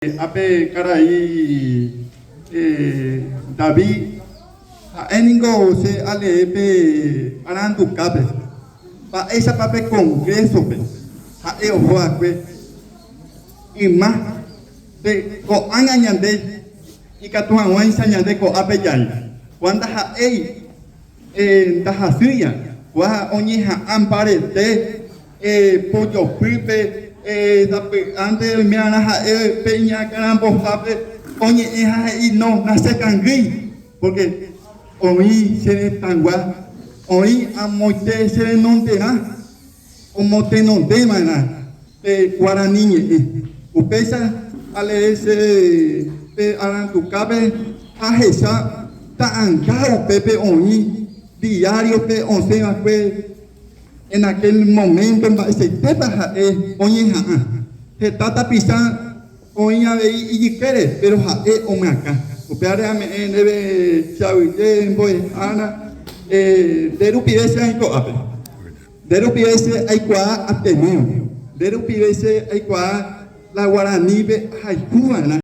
Ápe karai David, ha'e ningo che alee pe arandukápe mba'éichapa pe Congreso-pe ha'e oho va'ekue yma pe ko'ág̃a ñande ikatu hag̃uáicha ñande ko'ápe jai. Kua ndaha'éi Ndahasýiva, kua oñeha'ã mbarete pojopýpe sapy'ánte oime'arã ha'e pe iñakãrambohápe oñe'ẽ ha he'i no, nachekangýi, pórke oĩ che retãgua, oĩ amoite che renonderã. Omotenonde va'erã pe guarani ñe'ẽ. Upéicha alee che pe arandukápe ahecha ta'anga upépe oĩ diario-pe osẽ va'ekue en aquel momento mba'eichaitépa ha'e oñeha'ã. Heta tapicha oĩ avei ijykére, péro ha'e omyakã. Upévare ame'ẽ ndéve che aguyje mbo'ehára nde rupive che aĩ ko'ápe. Nde rupive che aikuaa Ateneo. Nde rupive che aikuaa la guaranípe ahayhu va'erã.